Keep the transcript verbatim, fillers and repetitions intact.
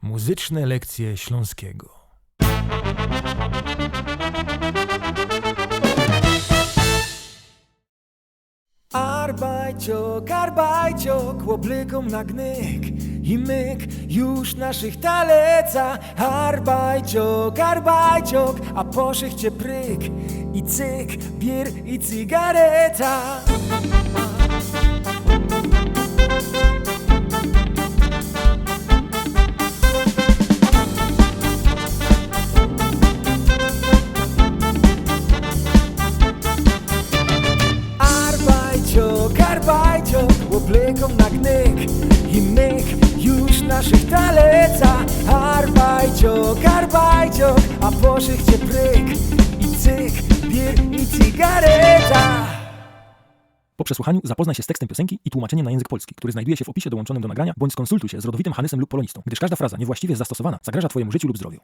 Muzyczne lekcje śląskiego. Arbajciok, arbajciok, ôblykōm na gnyk i myk, już na szychta leca. Arbajciok, arbajciok, a po szychcie pryk i cyk, bier i cygareta. Arbajciok, arbajciok, ôblykōm na gnyk i myk, już na szychta leca. Arbajciok, arbajciok, a po szychcie pryk i cyk, bier i cygareta. Po przesłuchaniu zapoznaj się z tekstem piosenki i tłumaczeniem na język polski, który znajduje się w opisie dołączonym do nagrania, bądź skonsultuj się z rodowitym Hanysem lub polonistą, gdyż każda fraza niewłaściwie zastosowana zagraża Twojemu życiu lub zdrowiu.